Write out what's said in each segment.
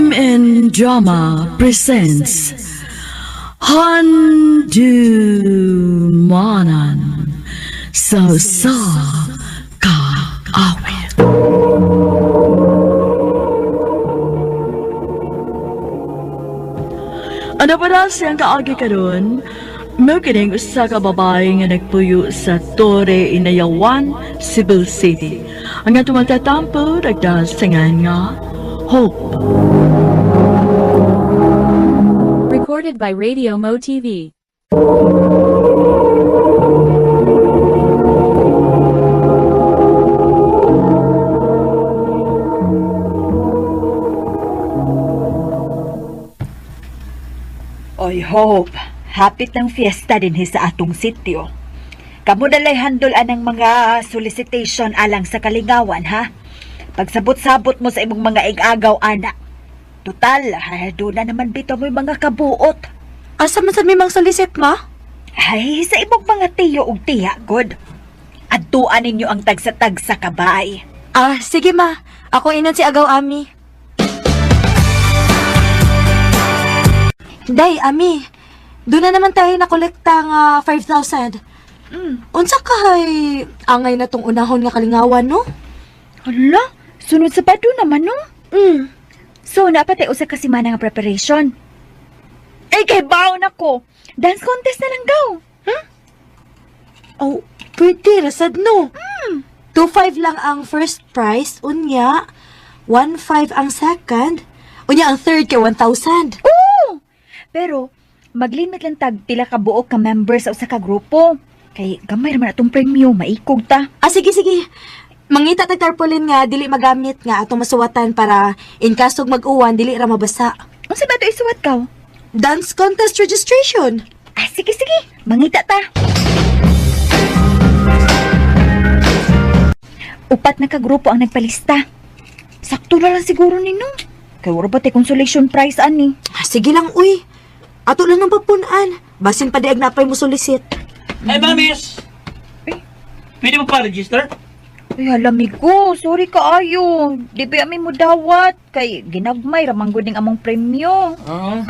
MN Drama presents Handumanan sa Sa Kaawit. Ano pa na siyang kaagi karon? Mao kining usa ka babae nga nagpuyo sa Torre Inayawan, Cebu City. Ang atong magtatampo nagdasingan nga Hope. Recorded by Radio Mo TV. Oy, Hope. Hapit ng fiesta din sa atong sityo. Kamo dalay handol anang mga solicitation alang sa kalingawan, ha? Pagsabot-sabot mo sa imong mga igagaw, ana. Total, doon na naman bitaw mo yung mga kabuot. Asa man sad may mang solicit, ma? Ay, sa imong mga tiyo ug tiya, good. Adtuan ninyo ang tagsa-tagsa kabay. Ah, sige ma. Ako inon si Agaw Ami. Day, Ami. Doon na naman tayo nakolekta nga 5,000. Unsa kay angay na tong unahon nga kalingawan, no? Hala, sunod sa pado naman, no? Mm. So, napatay usa ka semana nga preparation. Ay, kay baon ako. Dance contest na lang gaw. Oh, pwede, rasad no. 2,500 lang ang first prize, unya. 1,500 ang second. Unya ang third kay 1,000. Oo! Pero, maglimit lang tag pila ka buok ka members sa usa ka grupo. Kay gamay raman atong premyo, maikog ta. Ah, sige, sige. Mangita tag tarpaulin nga dili magamit nga atong masuwatan para in kaso mag-uwan dili ra mabasa. Unsa ba to isuwat kaw? Dance contest registration. Ah, sige, sige. Mangita ta. Upat na ka grupo ang nagpalista. Sakto na lang siguro nino. Kay wala ba tay consolation prize ani? Ah, sige lang uy. Ato lang ng pagpunan. Basin pa diag napay mo solicit. Ay, mamis! Pwede mo pa-register? Ay, halamigo. Sorry kaayo. Di ba ami mo dawat? Kay ginagmay ramang gud ning among premyo. Oo.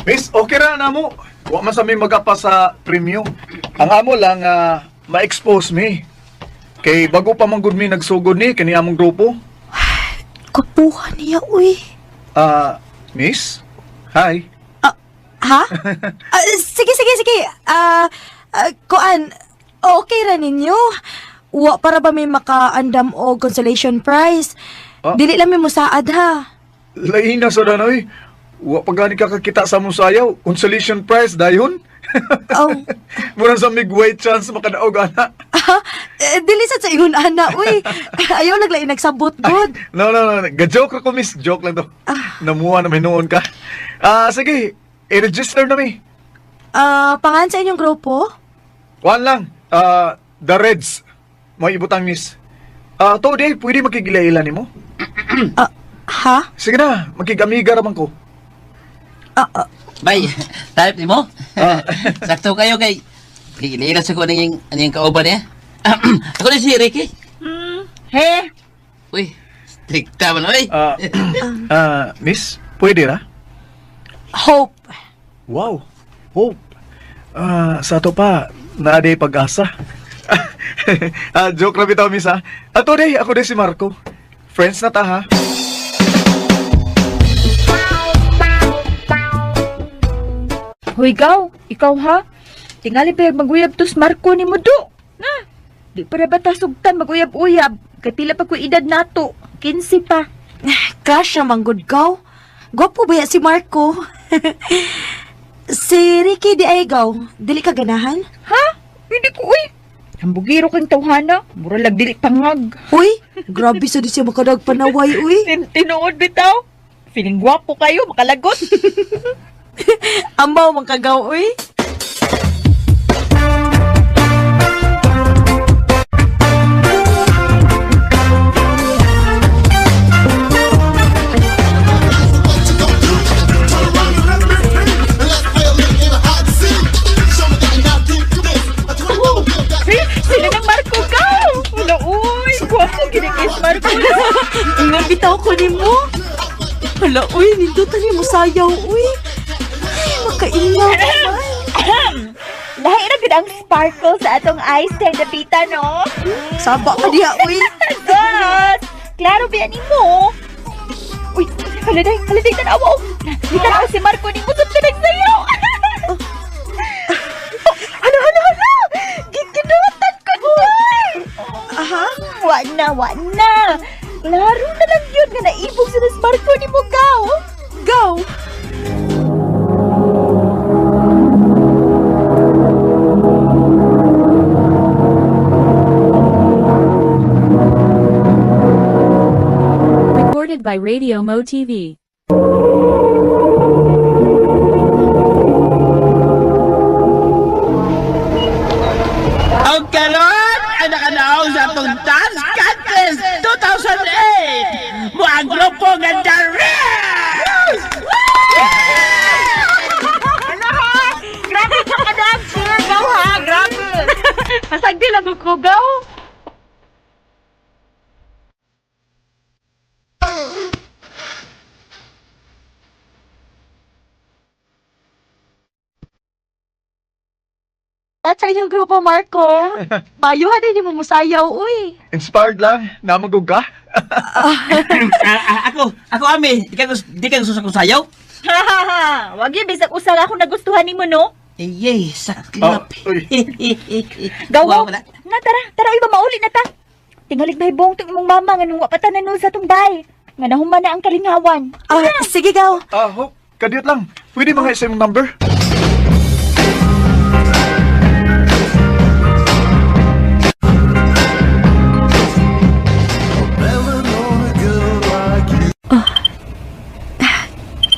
Miss, okay ra na mo. Wa man sa mi magapa sa premyo. Ang amo lang ma-expose mi. Kay bago pa man gud mi nagsugod ni kani among grupo. Kapuha niya uy. Ah, miss? Hi. Ha? Ah, sige, sige, sige. Ah, kuan, okay ra ninyo. Wa para ba may makaandam og consolation prize? Ah. Dili lang mi musaad ha. Lain na sa danoy. Wa pa gani ka kakita sa among sayaw. Consolation prize dayon. Oh. Murang sa mig wait chance makadaog ana. Ah, eh, dili sad sa ingon ana uy. Ayaw naglain nagsabot gud. No, no, no. Ga-joke ra ko, miss. Joke lang to. Namuha na may noon ka. Ah, sige. I-register na mi. Ah, pangan sa inyong grupo? Kuan lang. Ah, the Reds. May ibutang miss. Ah, to day, pwede makigila-ila nimo? Ah, ha? Sige na, makigamiga raman ko. Ah, ah, Bay, type ni mo? Sakto kayo kay... Iniilas ako ng yung kauban niya. Ako na si Ricky. He? Uy, strikta man, uy. Ah, ah, miss, pwede ra? Hope. Wow, hope. Ah, sa ato pa, naa day pag-asa. Ah, joke ra bitaw, miss ha. Ato day, ako day si Marco. Friends na ta ha. Hoy, gaw. Ikaw ha? Tingali pa yung maguyab tos Marco ni mo do. Na, di para ba tasugtan maguyab-uyab? Kay pila pa ko edad nato. 15 pa. Crush na manggod gaw. Gwapo ba ya si Marco? Si Ricky di ay gaw. Dili ka ganahan? Ha? Hindi ko, uy. Hambugiro kang tawhana. Mura lag dili pangag. Uy, grabe sa di siya makadag panaway uy. Tinuod bitaw. Feeling gwapo kayo, makalagot. Ambaw man kagaw uy. Eh, sila ng Marco gaw. Wala, uy. Gwapo, ginikis Marco. Ingon bitaw ko nimo. Hala, uy, nindutan ni mo sayaw, uy. Ay, makailaw man. Lahi ra gud ang sparkle sa atong eyes kay dapita, no? Saba ka diha, uy. Sus! Klaro ba nimo? Uy, hala day, tanawa oh. Nitanaw si Marco ni usap siya nagsayaw. Hala, hala, hala! Giginutan ko day! Aha. Wa na, wa na. Klaro na lang yun nga naibog sa si Marco ni mo gaw. Go! Recorded by Radio Mo TV. Ang karon ang nakanaong sa atong Dance Contest 2008! Mo ang grupo nga The Reds! Grabe ka ka-dancer! Gaw ha, grabe! Pasagdi lang ko, gaw. At sa inyong grupo, Marco. Bayuhan din mo musayaw, uy. Inspired lang, namagog ka. Ako ami, di ka gusto sa kong sayaw? Wag yun, bisag usa ako nagustuhan nimo, no? Iyay, saklap. Oh, uy. Gaw, Wow, wala. na tara, tara uy ba mauli na ta. Tingalig may buong tong imong mama nga nung wa pa tanan sa tong bay. Nga nahuman na ang kalingawan. Ah, sige, gaw. Ah, Hope, kadiyot lang. Pwede mga isa imong number?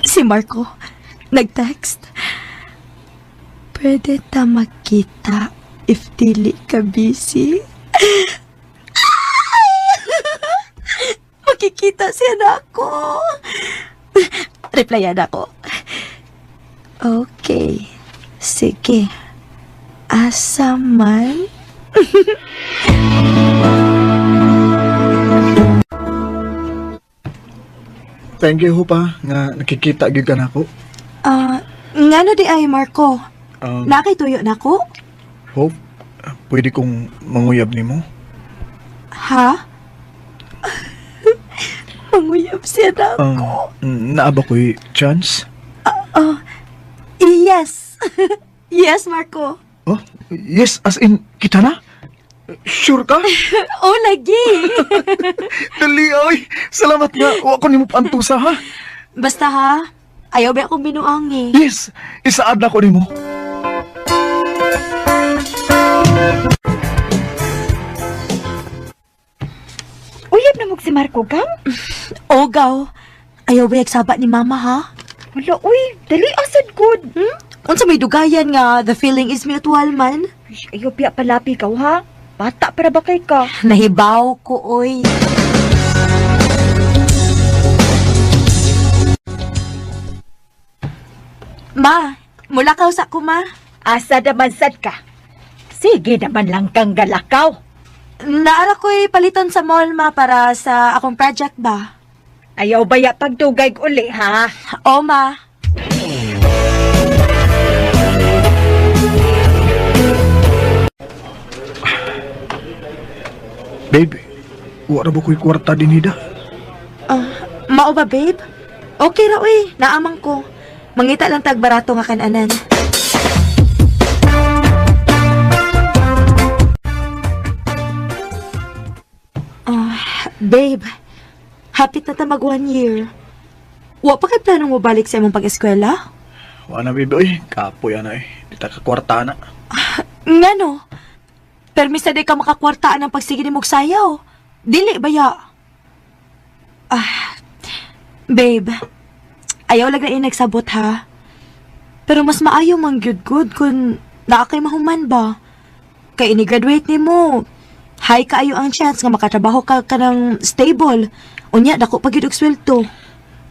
Si Marco, nag-text. Pwede ta magkita if dili ka busy. Makikita siya na ako. Replyan ako. Okay. Sige. Asa man? Thank you, Hope, ah, nga nakikita gyud ka nako. Ah, ngano di ay Marco? Nakituyo na ko? Hope, pwede kong manguyab nimo? Ha? Manguyab siya na ako. Naa ba ko'y chance? Yes. Yes, Marco. Oh, yes, as in, kita na? Sure ka? Oh, lagi. Dali, oy. Salamat nga. Wa ko nimo paantusa, ha? Basta ha, ayaw ba akong binuang eh. Yes, isaad na ko nimo. Uyab na mo si Marco gaw. Oh, gaw. Ayaw ba yagsaba ni mama ha? Wala uy, dali asad good. Hmm? Unsa may dugayan nga the feeling is mutual man? Uy, ayaw biya palapi gaw ha. Bata para ba kay ka? Nahibaw ko oy. Ma, mula ka sa ko ma. Asa naman sad ka. Sige naman lang kang galakaw. Naara ko'y paliton sa mall ma para sa akong project ba? Ayaw baya pagdugay uli ha. O ma. Babe, wa ra ba ko'y kwarta dinida? Ah, mao ba babe? Okay ra uy, naamang ko. Mangita lang tag barato nga kananan. Ah, babe, hapit na ta mag 1 year. Wa pa kay plano mo balik sa imong pag-eskwela? Wa na, babe, oy. Kapoy ana, eh. Di ta ka kwarta na. Ngano? Permisa di ka makakwartaan ang pagsige ni sayaw. Dili ba ya? Ah, babe, ayaw lang na nagsabot ha. Pero mas maayo mang gyud good kung naa kay mahuman ba. Kay ini-graduate nimo. High kaayo ang chance nga makatrabaho ka kanang stable. Unya dako pa gyud og sweldo.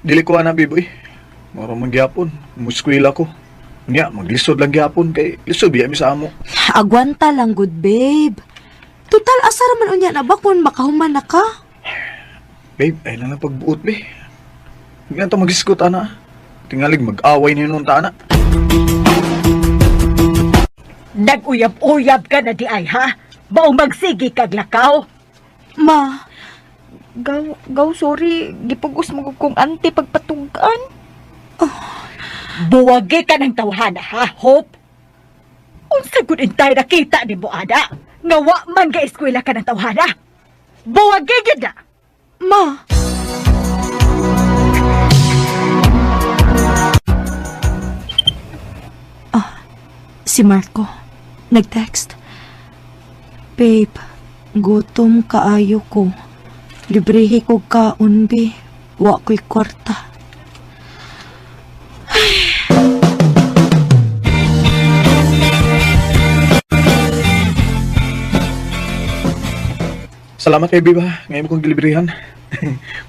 Dili ko ana, babe, oy. Moro man gyapon. Muskwila ko. Unya, maglisod lang gyapon kay lisod biya mi sa amo. Agwanta lang good babe. Total asa ra man unya na ba kung makahuman na ka? Babe, ay lang ang pagbuot, babe. Hindi na ito mag-iskot, ana. Tingalig, mag-away niyo nung ta, ana. Nag-uyab-uyab ka na di ay, ha? Baong magsigi kag lakaw. Ma, Gaw, gaw, sorry. Gipugos mo kong ante pagpatugan. Buwagi ka ng tawhana, ha, Hope? Unsa gud intay nakita ni mo, ana? Nga wa man ga eskwela ka ng tawhana. Buwagi gyud na. ma. Ah, si Marco. Nag-text. Babe, gutom kaayo ko. Librehi ko kaon, be. Wa ko'y kwarta. Salamat kay Biba. Ngayon mo kong gilibrihan.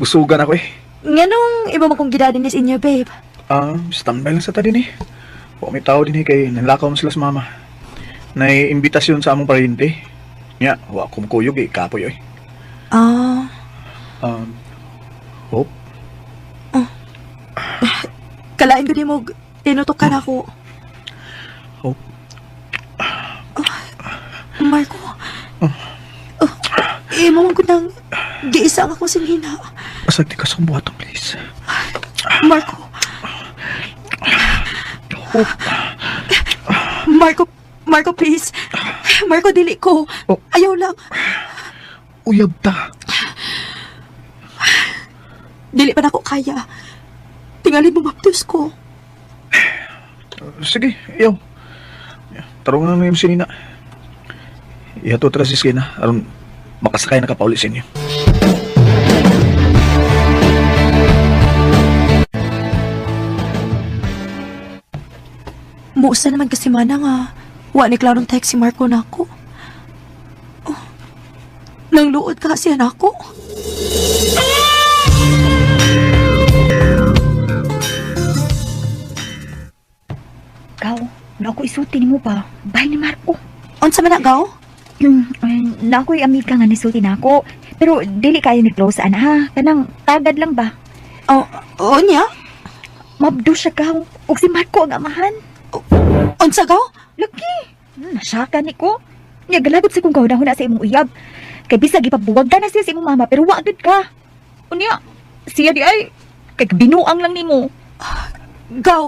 Busugan ako eh. Nganong iba mo kong gidadin is inyo, babe? Ah, standby lang sa ta din eh. Wa may tao din eh kay nanlakaw mo sila sa mama. Nay imbitasyon sa among parente. Nya, wa ko makuyog eh, kapoy oy. Ah, Hope, kalain ko di mo tinutukan ako. Hope. Marco. Oh, imo man ko nang giisa ang akong singhina. Asag di ka sa buhaton, please. Marco. Hope. Marco, Marco, please. Marco, dili ko. Oh. Ayaw lang. Uyab ta. Dili pa nako kaya. Tingali mo maptus ko. Sige, iyaw. Tarong na yung sinina. Ihato tara si Skina aron makasakay na ka pauli sa inyo. Muusa naman kasi mana nga. Wa ni klarong text si Marco na ako. Oh, nangluod ka kasi nako. Gaw, na ako isuti nimo ba? Bye ni Marco. Unsa man na gaw? Na ako'y amiga nga nisulti na ako. Pero dili kayo ni close ana ha. Kanang tagad lang ba? Oh, oh niya? Mabdo siya gaw. Ug si Marco ang amahan. Unsa gaw? Lagi. Nasaka ni ko. Nya galagot sa kong kahuna-huna sa imong uyab. Kay bisag ipabuwag ka na siya sa imong mama pero wa gud ka. Unya, siya di ay kay binuang lang nimo. Gaw.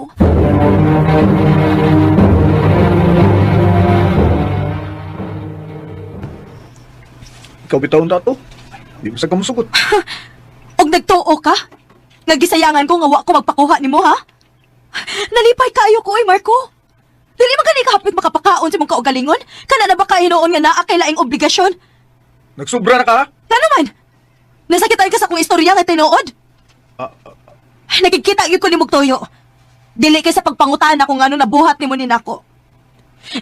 Ikaw bitawon ta to. Di mo sa kamusugot. Og nagtuo ka? Nga gisayangan ko nga wa ko magpakuha nimo ha? Nalipay kaayo ko oy Marco. Dili man kani kahapit makapakaon sa imong kaugalingon? Kana na ba ka hinuon nga naa kay laing obligasyon? Nagsubra na ka? ha? Ngano man? Nasakitan ka sa akong istorya nga tinuod? Ah, Nakikita gyud ko nimo tuyo. Dili kay sa pagpangutana kung ano nabuhat nimo ni nako.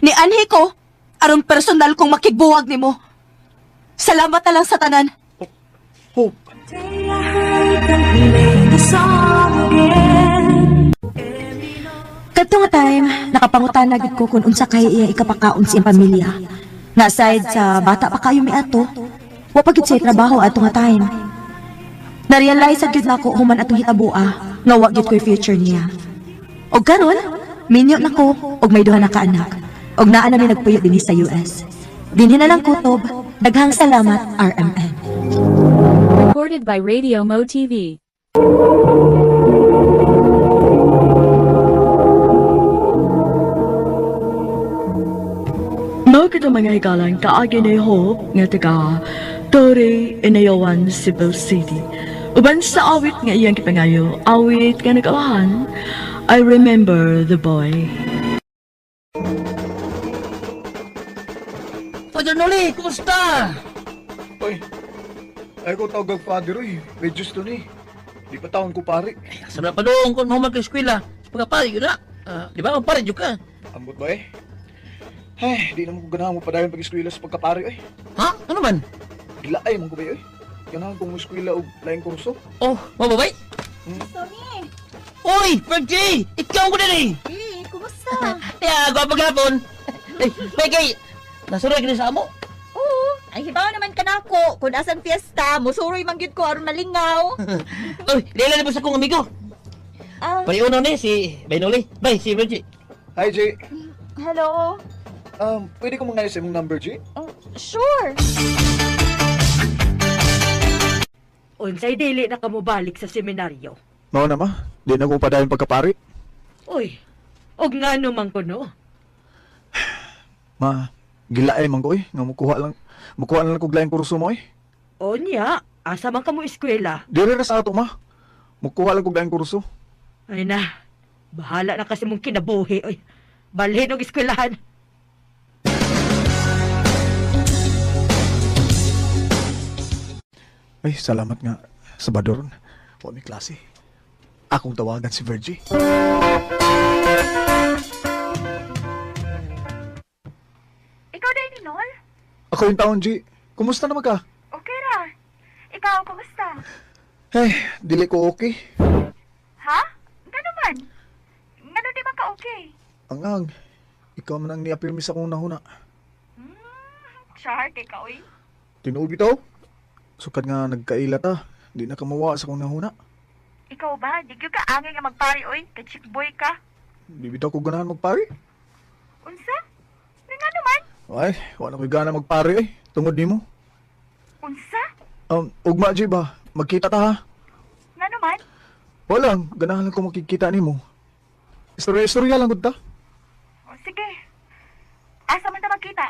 Ni anhi ko aron personal kong makigbuwag nimo. Salamat na lang sa tanan. Hope. Kadto nga time, nakapangutana gid ko kung unsa kay iya ikapakaon sa iyang pamilya. Nga aside sa bata pa kayo miato, wa pa gid siya trabaho ato nga time. Na-realize sad gid nako human atong hitaboa nga wa gid ko'y future niya. Og karon, minyo na ko og may duha na ka anak. Og naa na mi nagpuyo dinhi sa US. Dinhi na lang kutob. Daghang salamat RMN. Recorded by Radio Mo TV. Mao kita mga higalang kaagi ni Hope nga taga Torre Inayawan, Cebu City. Uban sa awit nga iyang gipangayo, awit nga nag-alahan, I Remember the Boy. Father Noli, kumusta? Oy. Ay ko tawag og father oy. Medyo to ni. Di pa taon ko pare. Sa na pa doon kung mahuman ka eskwela. Sa pagkapari, yun na. Ah, di ba, pare, ka. Ambot ba eh? Ay, di naman ko ganahan mo padayon pag-eskwela sa pagkapare oy. Ha? Ano man? Gilaay man ko ba oy? Ganahan kong eskwela og laing kurso. Oh, mababay? Sorry. Uy, Fergie! Ikaw ko din eh! Eh, kumusta? Ya, gwapo gapon. Eh, Peggy, nasuroy ka na sa amo. Oo, ay hibaw naman ka nako. Kung asan fiesta, musuroy man gyud ko aron malingaw. Uy, lila na ba sa kong amigo? Pariuno ni si Bainoli. Bay, si Virgie. Hi, G. Hello. Pwede ko mangayo sa imong number, G? Oh, sure. Unsay dili na kamubalik sa seminaryo. Mao na, ma. Di na ko padayon pagkapari. Uy, og ngano man kuno? Ma, gilaay man ko eh. Nga mukuha na lang kog laing kurso mo eh. Onya, asa man kamo eskwela? Dire ra sa ato, ma. Mukuha lang kog laing kurso. Ay na, bahala na kasi mong kinabuhi. Oy, balhin og eskwelahan. Ay, salamat nga sa Badoron. Wa mi klase. Akong tawagan si Virgie. Ikaw dahil ni Nol? Ako yung taon, G. Kumusta naman ka? Okay ra. Ikaw, kumusta? Ay, dili ko okay. Ha? Gano man? Ngano di man ka okay? Ang ang, ikaw man ang niapirmi sa akong nahuna. Char, kay ka, oy. Tinuod bitaw. Sukad nga nagkaila ta, di na kamawa sa akong nahuna. Ikaw ba? Di gyud ka angay nga magpari, oy. Kay chick boy ka. Di bitaw ko ganahan magpari. Unsa? Ngano man? Ay, wala ko'y gana magpari eh. Tungod nimo. Unsa? Ugma, G ba? Magkita ta ha? Ngano man? Wala lang, ganahan lang ko makikita nimo. Istorya-istorya lang gud ta. O, sige. Asa man ta magkita?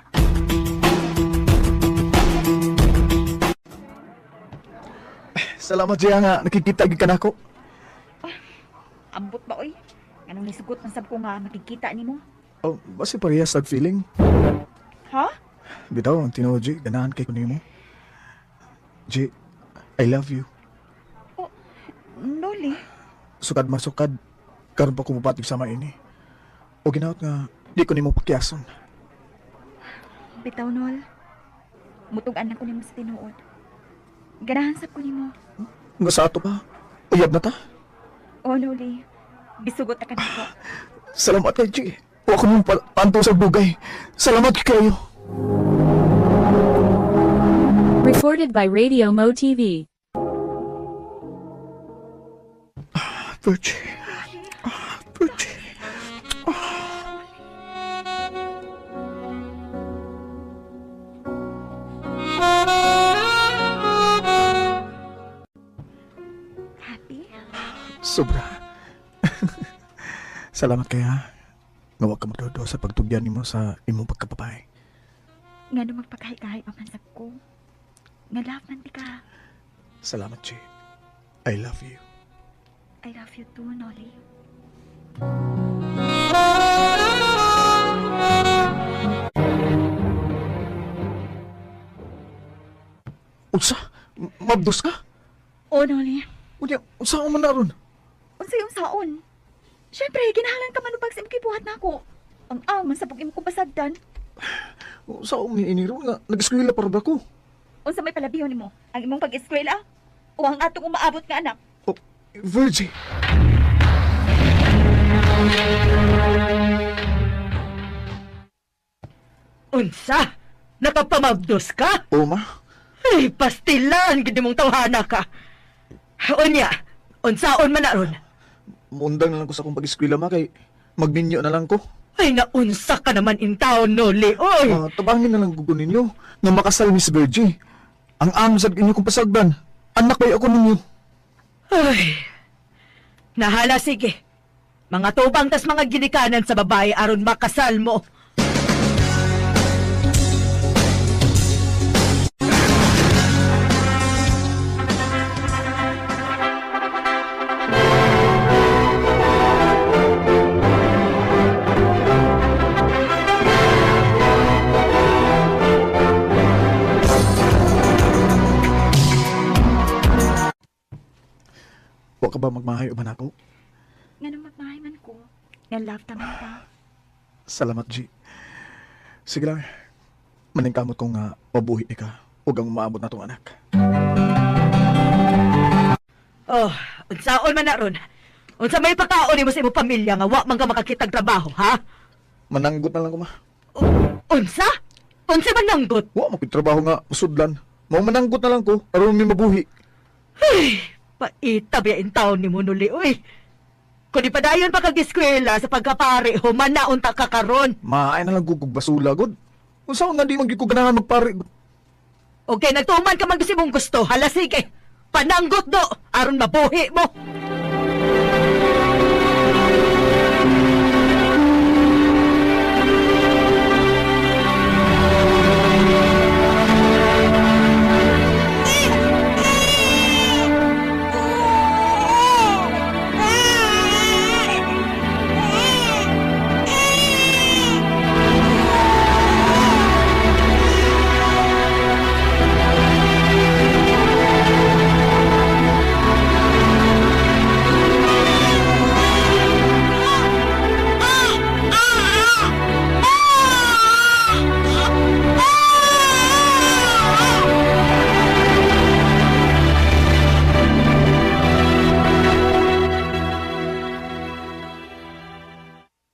Salamat G nga nakikita gid ka nako. Ambot ba, oy? Anong nisugot man sab ko nga makikita nimo? Oh, basi parehas tag feeling. Ha? Bitaw, ang tinuod G, ganahan kay ko nimo. G, I love you. Noli. Sukad masukad, karon pa ko mopatig sama ini. O ginaot nga, di ko nimo pakiason. Bitaw, Nol. Mutug-an ko nimo sa tinuod. Ganahan sab ko nimo. Nga sa ato pa, uyab na ta. O, Noli. Bisugot na ka nako. Salamat kay G. Wa ko mong panto sa bugay. Salamat kayo. Recorded by Radio Mo TV. Virgie. Virgie. Happy? Sobra. Salamat kaya. Nga wa ka magdodo sa pagtugyan nimo sa imong pagkapapay. Nga no magpakahi-kahi pa man sab ko. Nga love man di ka. Salamat, G. I love you. I love you too, Noli. Unsa? Mabdos ka? O, Noli. Unya, unsa man na ron? Unsa yung saon? Siyempre, ginahalan ka man upag sa imong gibuhat nako. Ang ang man sa pag imo ko basagdan. Unsa man ini ron nga nag-eskwela para ba ko? Unsa may palabihon nimo? Ang imong pag-eskwela o ang atong umaabot nga anak? Oh, Virgie. Unsa? Nakapamabdos ka? O ma, Ay, pastilan gid mong tawhana ka. Unya, unsaon man na ron? mundang na lang ko sa akong pag-eskwela ma kay magninyo na lang ko. Ay, naunsa ka naman in taon, Noli. Oy! Tabangin na lang ko ninyo nga makasal Miss Virgie. Ang ang sad inyo kong pasagdan. Anak bay ako ninyo. Ay, nahala sige. Mga tubang tas mga ginikanan sa babae aron makasal mo. Wa ka ba magmahay uban ako? Nga no magmahay man ko. Nga love ta man ta. Salamat, G. Sige lang. Maningkamot ko nga mabuhi ni ka ug ang umaabot na tong anak. Oh, unsaon man na ron? Unsa may pakaon nimo sa imong pamilya nga wa man ka makakitag trabaho, ha? Mananggot na lang ko ma. Unsa? Unsa man nanggot? Wa mo trabaho nga usudlan. Mao mananggot na lang ko aron may mabuhi. Ay, paita ba in taon ni mo nuli, oy. Kung ipadayon pa kag eskwela sa pagkapari, human na unta ka karon. Ma, ay na lang gugug basula, god. Unsa nga di man gyud ko ganahan magpari. Okay, nagtuman ka man gusto mong gusto. Hala, sige. Pananggot do, aron mabuhi mo.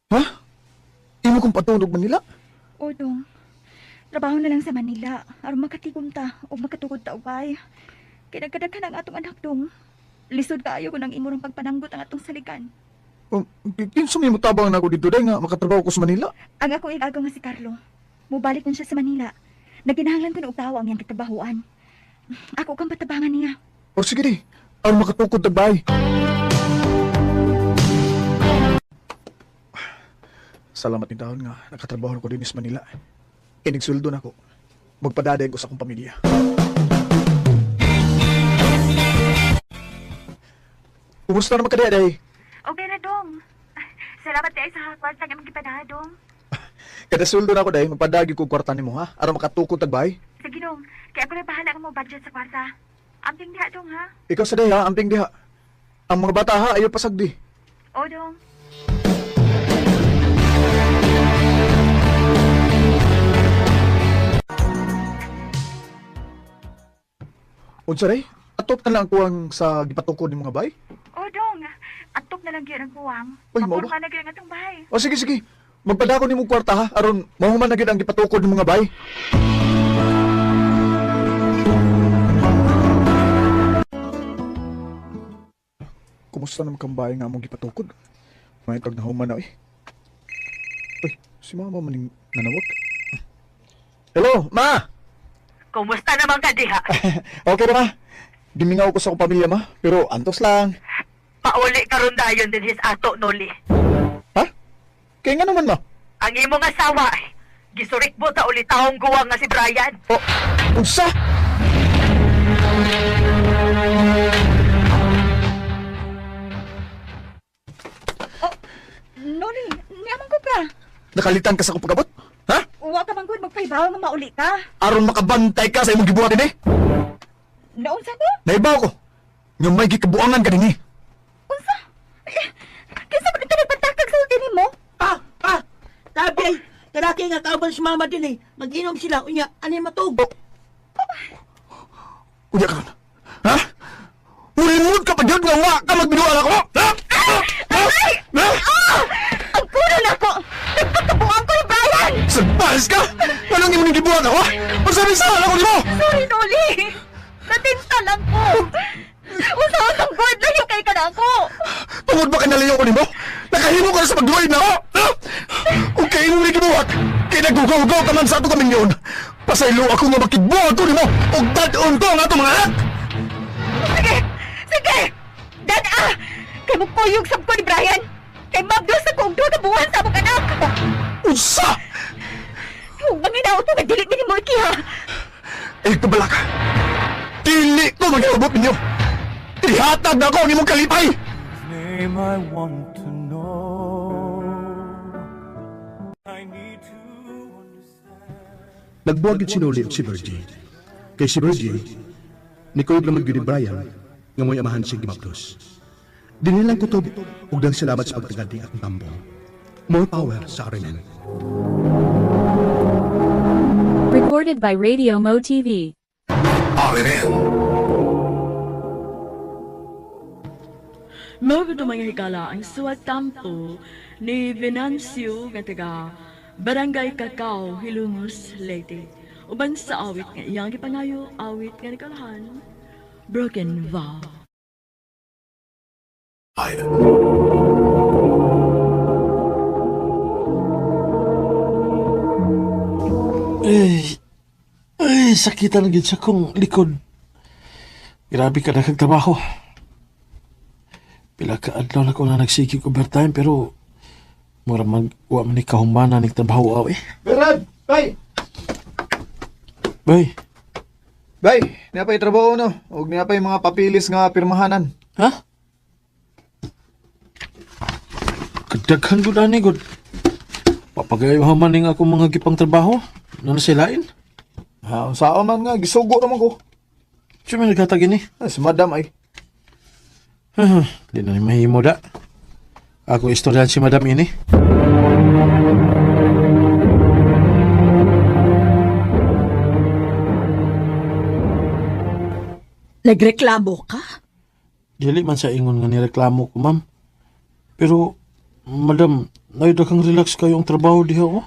Ha? Imo kong patulog Manila? O, dong. Trabaho na lang sa Manila. Aron makatigom ta o makatukod ta ubay. Kay nagkadaghan ang atong anak, dong. Lisod kaayo kung ang imong pagpananggot ang atong saligan. Kinsa may motabang nako dito day nga makatrabaho ko sa Manila? Ang ako igago nga si Carlo. Mubalik man siya sa Manila. Naginahanglan ko na og tawo ang iyang katrabahoan. Ako kang patabangan niya. O sige di, aron makatukod ta bay. Salamat ni taon nga nakatrabaho ko din sa Manila. Inigsuldo na ko. Magpadaday ko sa akong pamilya. Kumusta naman ka day? Okay na, dong. Salamat kay sa kwarta nga imong gipadaha, dong. Kada suldo na ako day, magpadagi ko kwarta nimo ha, aron makatukod tag bay. Sige, dong. Kaya ako na bahala nga mo budget sa kwarta. Amping diha, dong, ha? Ikaw sa day ha, amping diha. Ang mga bata ha, ayaw pasagdi. O, dong. Unsa day? Atop na lang kuwang sa gipatukod ni mga bay. O, dong. Atop na lang gyud ang kuwang. Uy, mao ba? Mapurma na gyud ang atong bahay. O sige sige, magpadako nimo kwarta ha, aron mahuman na gyud ang gipatukod ni mga bay. Kumusta naman kang bay nga among gipatukod? May tag nahuman na eh. Uy, si mama maning nanawag. Hello, ma! Kumusta naman ka diha? Okay ra ma. Gimingaw ko sa akong pamilya ma, pero antos lang. Pauli karon dayon din his ato, Noli. Ha? Kaya nga naman ma. Ang imong asawa, gisurikbo ta uli taong guwang nga si Brian. O, unsa? Noli, niamang ko ka. Nakalitan ka sa akong pagabot? Ha? Uwa ka man gud magpahibaw nga mauli ka. Aron makabantay ka sa imong gibuhat dinhi. Naunsa ko? Naibaw ko. Nga may gikabuangan ka dinhi. Unsa? Eh, kinsa man ito nagpantakag sa ulti nimo? Ah, ah, tabi ay, talaki nga kauban si mama din eh. Mag-inom sila, unya, anay matug. Unya ka Ha? Ulimod ka pa gyud nga wa ka magbinuang ako. Ha? Ha? Ha? Ah! Ang kuno na ko! Nagpakabuang ko ni Brian! Salbahis ka! Anong imong gibuhat ako? Magsabi sa ako nimo. Sorry, Noli! Natinta lang ko! Unsa ang good layo kay ka na ako! Tungod ba kinalayo ko nimo? Nakahimo ka na sa pagluoy na ako. Ha? Ug kay imong gibuhat, kay nagugaw-gaw ka man sa ato kaminyon. Pasaylo ako nga makigbuhat ko nimo ug dad-on ko ang atong mga anak. Sige! Sige! Dan-a! Kay mukuyog sab ko ni Brian! Kay mabdos ako og duha ka buwan sa among anak! Unsa? Huwag manginaw to nga dili ni mo ikiha! Eh, kabala ka. Dili ko maghiabot ninyo. Ihatag na ako ang imong kalipay. Name I want to know. I need to understand. Nagbuwag gyud si Noli og si Virgie. Kay si Virgie, nikuyog naman gyud ni Brian nga mo'y amahan siyang gimapdos. Dinhi lang kutob ug dang salamat sa pagtagad ni akong tambo. More power sa RMN. Recorded by Radio Mo TV. RMN. Mao gud mga higala ang suwat tampo ni Venancio nga taga Barangay Cacao, Hilongos, Leyte. Uban sa awit nga iyang gipangayo, awit nga nikalahan, Broken Vow. Island. Sakita na gid sa kong likod. Grabe ka na trabaho. Pila ka adlaw na ko na nagsigig overtime pero mura mag wa man ni kahumana ning trabaho aw eh. Berad! Bay! Bay, Bay! Niya pa'y trabaho no? Huwag niya pa'y mga papilis nga pirmahanan. Ha? Kadaghan gud ani gud. Papagayo man ning ako mga gipang trabaho. Nana silain? Ha, unsaon man nga, gisugo naman ko. Siya may naghatag ini. Ah, si madam ay. Di na ni mahimo da. Ako istoryahan si madam ini. Nagreklamo ka? Dili man sa ingon nga nireklamo ko, ma'am. Pero, madam, nayo kang relax kayo ang trabaho diha oh.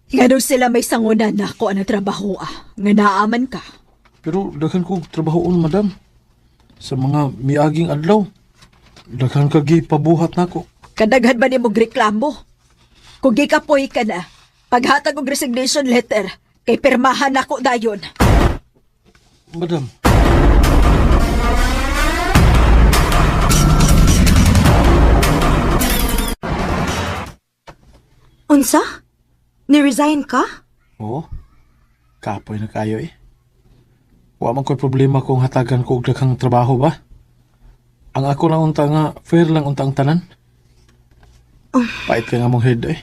Nga daw sila may sangunan na ako ang trabaho ah. Nga naaman ka. Pero daghan ko trabahoon, madam. Sa mga miaging adlaw, daghan ka pabuhat nako. Kadaghan ba ni mong reklamo? Kung gikapoy ka na, paghatag og resignation letter, kay pirmahan ako dayon. Madam, Unsa? Ni-resign ka? oo. Kapoy na kayo eh. Wa man ko'y problema kung hatagan ko og daghang trabaho ba? Ang ako lang unta nga, fair lang unta ang tanan. Pait ka nga mong head eh.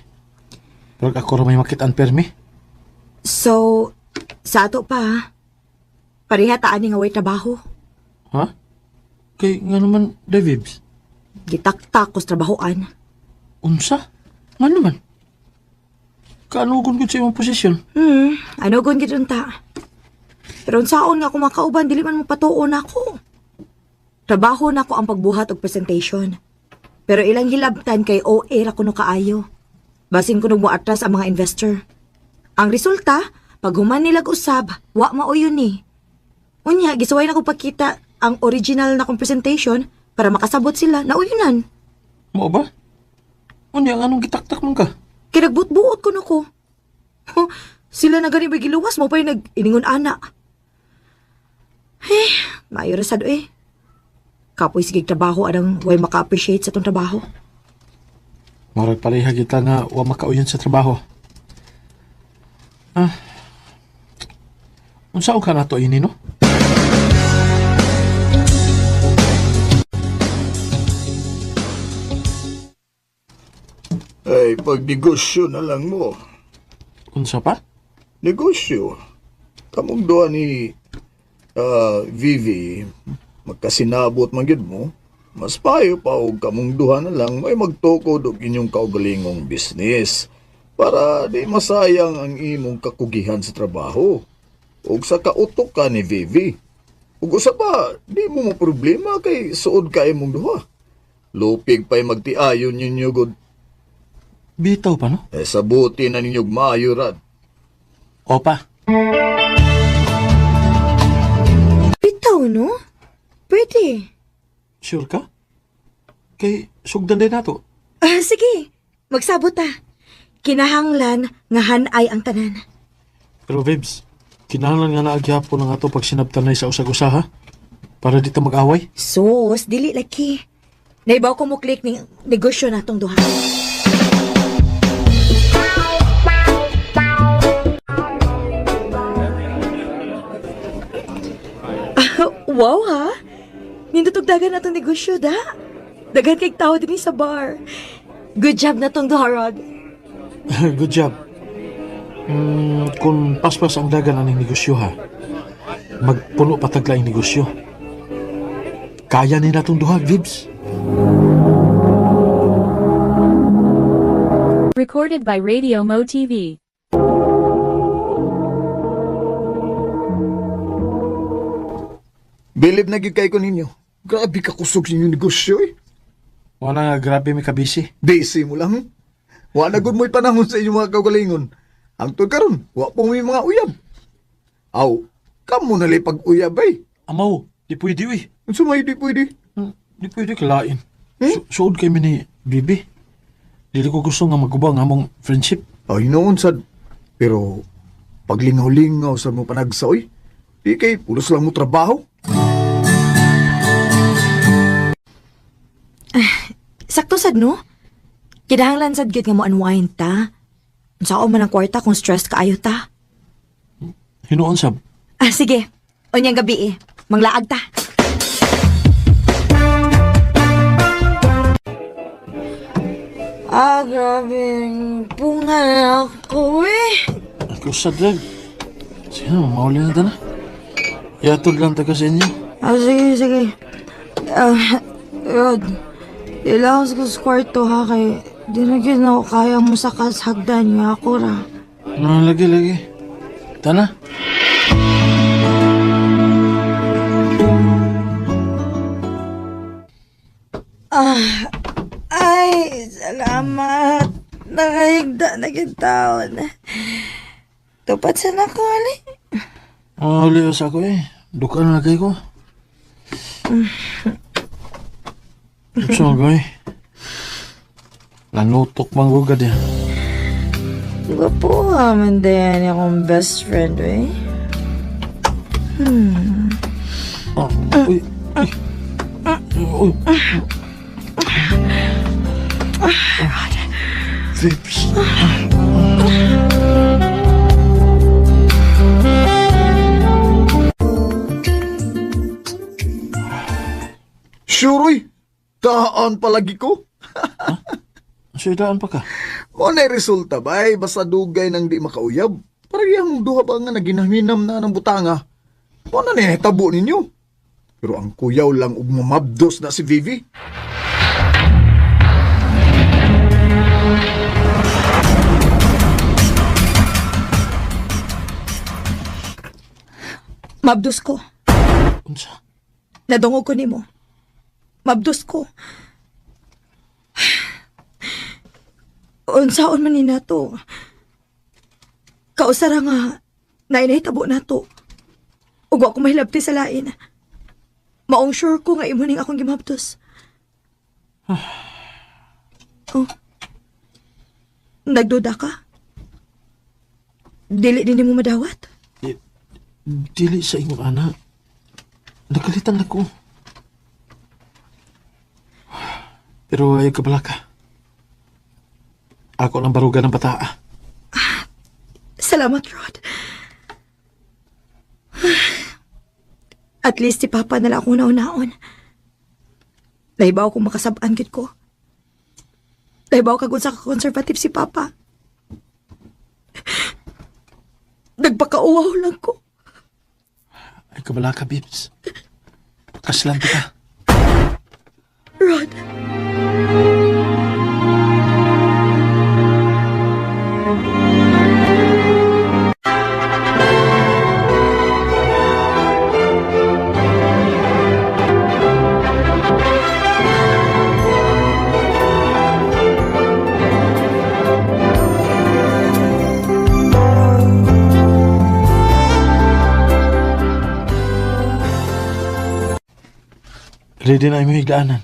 Pero ako ra may makit-an permi. So, sa ato pa, ha? Pareha taan ni nga way trabaho. Ha? Kay nga naman, Davibs. Gitaktak ko sa trabahoan. Unsa? Nga naman? Kaanugon gud sa imong posisyon? Ano gun gid unta? Pero unsaon nga kung makauban dili man mo patuon ako. Trabaho na ko ang pagbuhat og presentation. Pero ilang hilabtan kay OA ra kuno kaayo. Basin kuno mo atras ang mga investor. Ang resulta, pag human nila usab, wa mao yun ni. Unya, gisuway na ko pakita ang original na kong presentation para makasabot sila na uyunan. Mao ba? Unya, ang anong gitaktak man ka? Kay nagbuot-buot ko ko. Huh, sila na gani ba giluwas mo pa yung nag-iningon ana. Eh, maayo ra sad eh. Kapoy sige trabaho anang way maka-appreciate sa tong trabaho. Murag pareha kita nga wa makauyon sa trabaho. Ah. Unsa ka nato ini no? Ay, pagnegosyo na lang mo. Unsa pa? Negosyo. Kamong duha ni Vivi, magkasinabot man gyud mo, mas payo pa og kamong duha na lang may magtukod og inyong kaugalingong business para di masayang ang imong kakugihan sa trabaho ug sa kautok ka ni Vivi. Ug usa pa, di mo mo problema kay suod ka imong duha. Lupig pa'y magtiayon ninyo gud. Bitaw pa no? Eh, sabuti na ninyog maayo rad. Opa. Bitaw, no? Pwede. Sure ka? Kay sugdan din nato. Ah, sige, magsabot ta. Kinahanglan nga hanay ang tanan. Pero Vibs, kinahanglan nga naagyapon ang ato pag sinabtanay sa usag-usa ha? Para di ta mag-away. Sus, dili laki. Naibaw ko mo click ning negosyo natong duha. Ah, wow ha. Nindot og dagan natong negosyo da. Daghan kay tao dinhi sa bar. Good job na tong duha, Rod. Good job. Kung paspas ang dagan aning negosyo ha, magpuno pa tagla ang negosyo. Kaya ni natong duha, Vibs. Recorded by Radio Mo TV. Bilib na gyud kay ko ninyo. Grabe ka kusog sa inyong negosyo eh. Wala nga grabe may kabisi. Busy mo lang. Wa na gud mo'y panahon sa inyong mga kaugalingon. Hangtod karon, wa po may mga uyab. Aw, kamo na lay pag-uyab ay. Amaw, di pwede uy. Unsa may di pwede? Di pwede kalain. Suod kay mi ni Bibi. Dili ko gusto nga maguba ang among friendship. Ay noon sad. Pero Paglingaw-lingaw sa mo panagsa, oy. Di kay, pulos lang mo trabaho. Sakto sad no? Kinahanglan sad gyud nga mo unwind ta. Unsaon man ang kwarta kung stressed kaayo ta. Hinuon sab. Ah, sige. Unyang gabi eh. Manglaag ta. Ah, grabe. Punga na ako eh. Ako sa drag. Sige na, mauli na ta na. Yatod lang ta ka sa inyo. Ah, sige, sige. Ah, Rod, ilahos ko sa kwarto ha kay di na gyud na ako kaya mo sa hagdan niya ako ra. No, lagi, lagi. Tana. Ah, ay, salamat. Nakahigda na gyud taon. Tupad sa nako, ali. Mauli sa ako eh. Duka na lagi ko. So, goy. Lanutok man gugad eh. Gwapo ha, man din akong best friend, eh. Oh, uy, uy. Uy. Vips. Sure, oy. Daan palagi ko. So, idaan pa ka? Mo na resulta ba ay basta dugay nang di makauyab. Parang mong duha ba nga naginhaminam na ng butanga. Mo na ni tabo ninyo. Pero ang kuyaw lang ug mamabdos na si Vivi. Mabdos ko. Unsa? Nadungog ko nimo. Mabdos ko. Unsaon man ni nato. Kausara nga nainahitabo nato. Ug wa ko mahilabti sa lain. Maong sure ko nga imo ning akong gimabdos. Oh. Nagduda ka? Dili din mo madawat? Dili sa imong anak. Nakalitan ako. Pero ayaw ka pala ka. Ako lang barugan ng bataa. Salamat, Rod. At least si Papa na lang ako nauna-on. Naibaw kong makasabaan gid ko. Naibaw kagud sa conservative si Papa. Nagpakauwaw lang ko. Ay kabala ka, Bibs. Kaslan ka. Rod. Ready na imong higdaanan.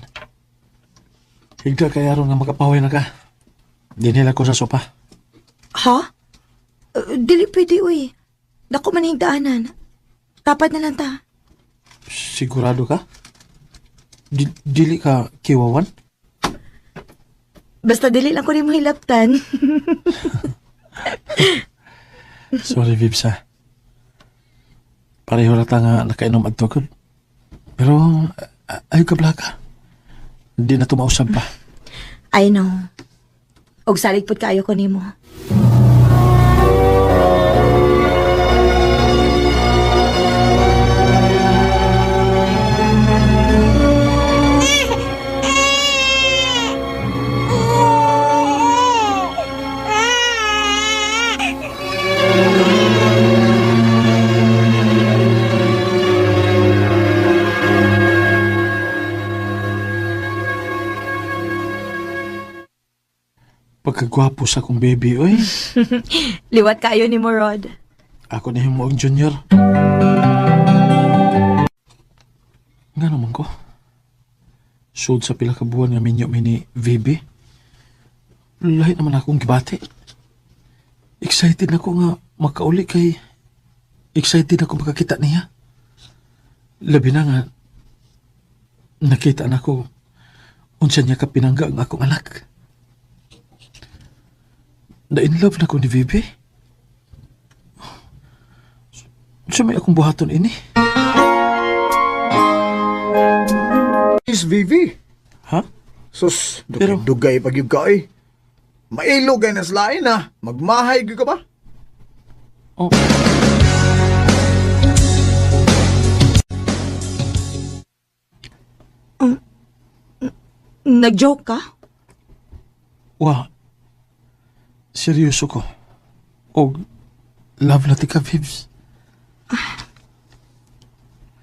Higda kay aron nga makapaway na ka. Dinhila ko sa sopa. Ha? Dili pwede, uy. Dako man higdaanan. Tapad na lang ta. Sigurado ka? Dili ka kiwawan? Basta dili lang ko rin mo hilaptan. Sorry, Bibs, ha. Pareho rata nga nakainom adto gud. Pero ayaw ka blaka. Hindi na tumausap pa. I know. Og salig pud kaayo ko nimo. Pagkagwapo sa akong baby, oy. Liwat kaayo nimo, Rod. Ako na yung ang junior. Nga naman ko. Sud sa pila ka buwan nga minyo mi ni VB. Lahi naman akong gibati. Excited na ko nga Makauli kay excited ako makakita niya. Labi na nga nakita na ko unsa niya ka pinangga ang akong anak. Na in love na ko ni Vivi. Unsa may akong buhaton ini? Is Vivi. Ha? Sus, Pero- dugay pag yung ka eh. Mailo kay naslain ah. Magmahay gyud ka ba? Oh. Nag-joke ka? Wa. Seryoso ko. Og love na tika, Vibs.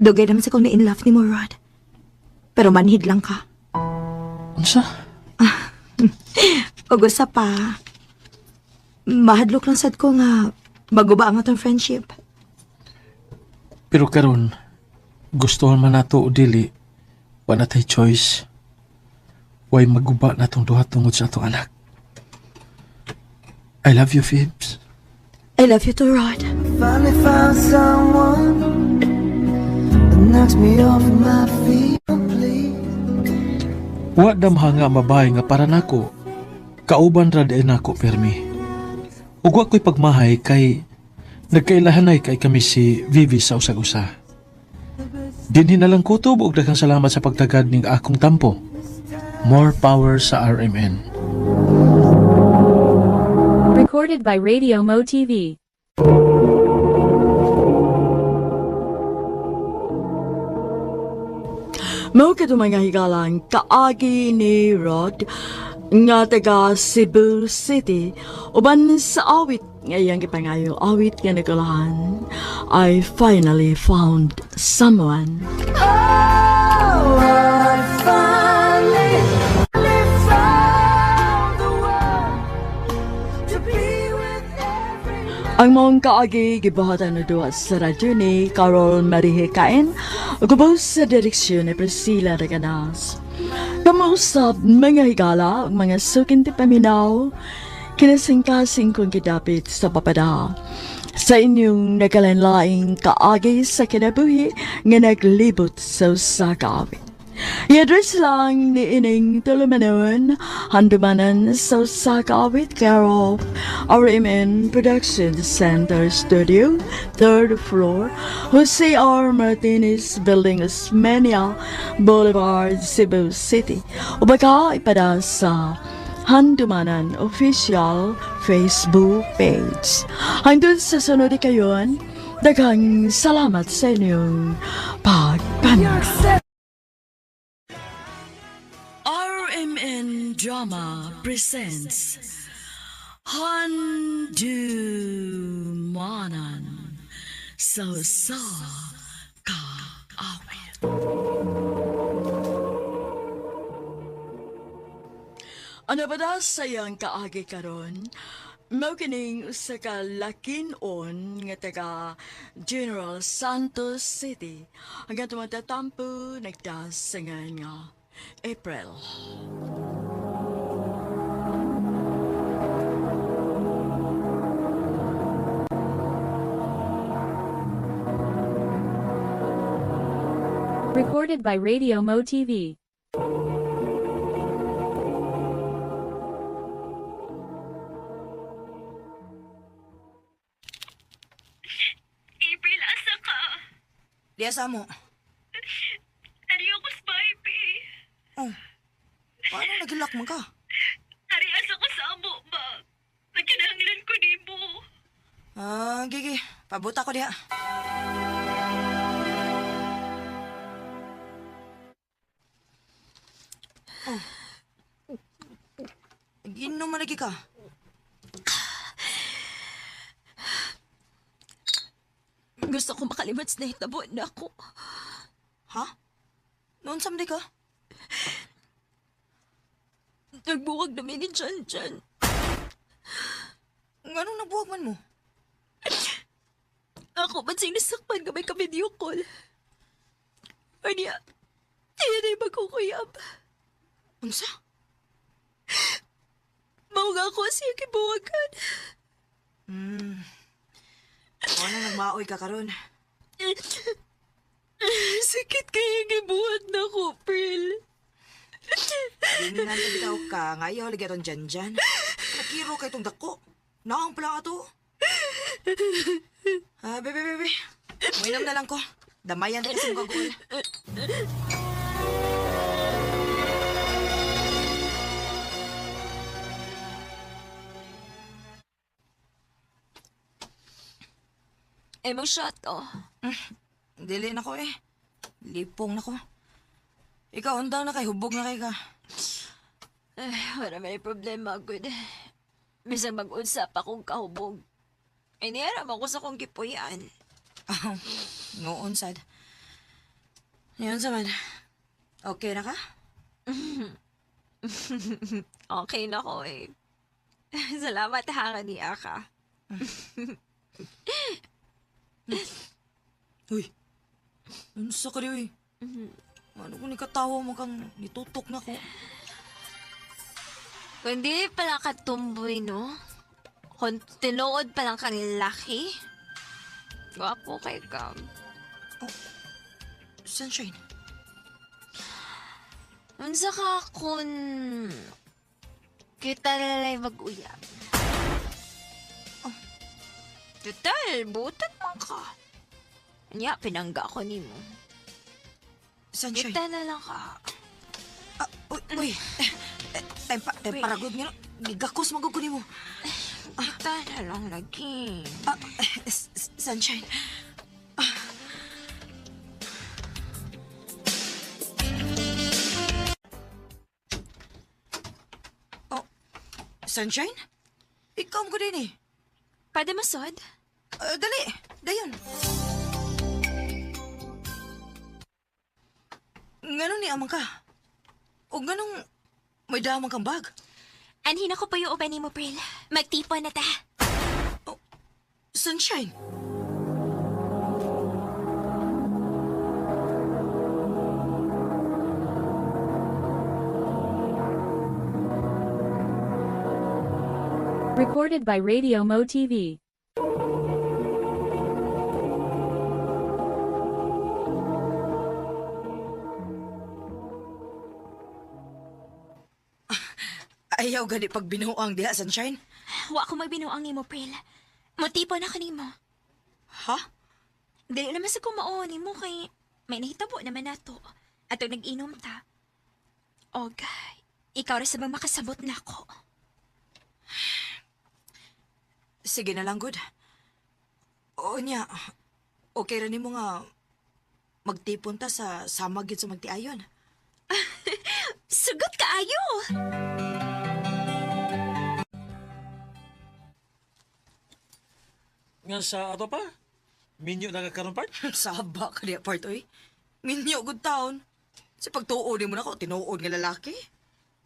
Dugay naman sa kong na-in love ni mo, Rod. Pero manhid lang ka. Unsa? Og usa pa, mahadlok lang sad ko nga maguba ang atong friendship. Pero karon gustuhan man nato o dili, wa na tay choice. Way maguba na tong duha tungod sa atong anak. I love you, Phoebes. I love you too, Rod. Finally found someone that knocks me off my feet. Please. Wa damha nga ang babae nga para nako. Kauban ra diay nako permi. Ug wa ko'y pagmahay kay nagkailahanay kay kami si Vivi sa usag-usa. Dinhi na lang kutob og daghang salamat sa pagtagad ning akong tampo. More power sa RMN. Recorded by Radio Mo TV. Mao kadto mga higalang kaagi ni Rod nga taga Cebu City uban sa awit nga iyang gipangayo awit nga nagulahan, I finally found someone. Oh, I finally, finally found the one to be with every Ang maong kaagi gibuhatan na duwa sa radyo ni Carol Marie Kain ug ubos sa direksyon ni Priscilla Reganas. Kamausap mga higala ug mga sukin ti paminaw, kinasingkasing kong gidapit sa papada. Sa inyong nagkalanlaing kaagi sa kinabuhi nga naglibot sa usa ka awit. I-address lang ni ining tulumanon, handumanan sa usa ka awit, care of RMN Production Center Studio, third floor, Jose R. Martinez Building, Osmeña Boulevard, Cebu City. O baka ipada sa Handumanan Official Facebook page. Hanggang sa sunod kayon, daghang salamat sa inyong pagpanaw. RMN Drama presents Handumanan sa sa kaawit. Ano ba da sa iyang kaagi karon? Mao kining usa ka lakin-on nga taga General Santos City. Hanggang tumatatampo nagdasangan nga April. Recorded by Radio Mo TV. April, asa ka? Diya sa mo. Ari ako sa baby. Oh. Paano nagilak man ka? Ari asa ko sa amo ba? Nagkinahanglan ko nimo. Ah, gigi. Pabuta ko diha. Oh. Ginom man lagi ka. Gusto ko makalimot sa nahitabo na ako. Ha? Noon samdi ka? Nagbuwag na ni Jan Jan. Nganong nagbuwag man mo? Ako man siyang nasakpan gamay ka video call. Anya, tiyan ay magkukuyab. Unsa? Mao nga ako siya kibuwagan. Hmm. Ano nagmaoy ka karon? Sakit kaya gibuhat na ko, Pril. Gingan ka bitaw ka, ngayaw lagi atong dyan-dyan. Nakiro kay itong dako. Naong pala ato. Ah, bebe, bebe. Mainom na lang ko. Damayan tayo sa mga gagawin. Eh, mag-shot, oh. Dili na ko eh. Lipong na ko. Ikaw, undang na kay, hubog na kay ka. Ay, wala may problema, good. Bisag mag-usap akong kahubog. Ay, niyaram ako sa kong gipuyan. Ah, Ngoon, sad. Yun sa man. Okay na ka? Okay na ko, eh. Salamat ha, kaniya ka. Uy, unsa ka di, uy? Ano kung nikatawa mo kang nitutok na ko? Kung di pala katumboy, no? Kung tinuod pa lang kang laki, gwapo kay Gab. Sunshine, Unsa ka kung kita lalay mag-uyab? Oh. Total, butan man ka. Nya, pinangga ko nimo. Sunshine. Kita na lang ka. Ah, uy, uy. Eh, tempa, temparagod nga no. Gigakos magod ko nimo. Kita na lang lagi. Ah, Sunshine. Ah. Oh, Sunshine? Ikaw mo ko din eh. Pwede masod? Ah, dali, dayon. Nganong ni amang ka? O nganong may damang kang bag? Anhin ako pa yung uban ni mo, Pril. Magtipon na ta. Sunshine. Recorded by Radio Mo TV. Ayaw gani pag binuang diha, Sunshine. Wa ko magbinuang nimo, Pril. Mutipon ako nimo. Ha? Dili naman sa kumao nimo kay may nahitabo naman nato. Ato nag-inom ta. Og, ikaw ra sa bang makasabot nako. Sige na lang, good. Oo niya. Okay ra nimo nga magtipon ta sa sama gyud sa magtiayon. Sugot kaayo! Nga sa ato pa? Minyo na ka karon part? Saba ka niya part oy. Minyo good town. Sa pagtuo nimo nako tinuod nga lalaki.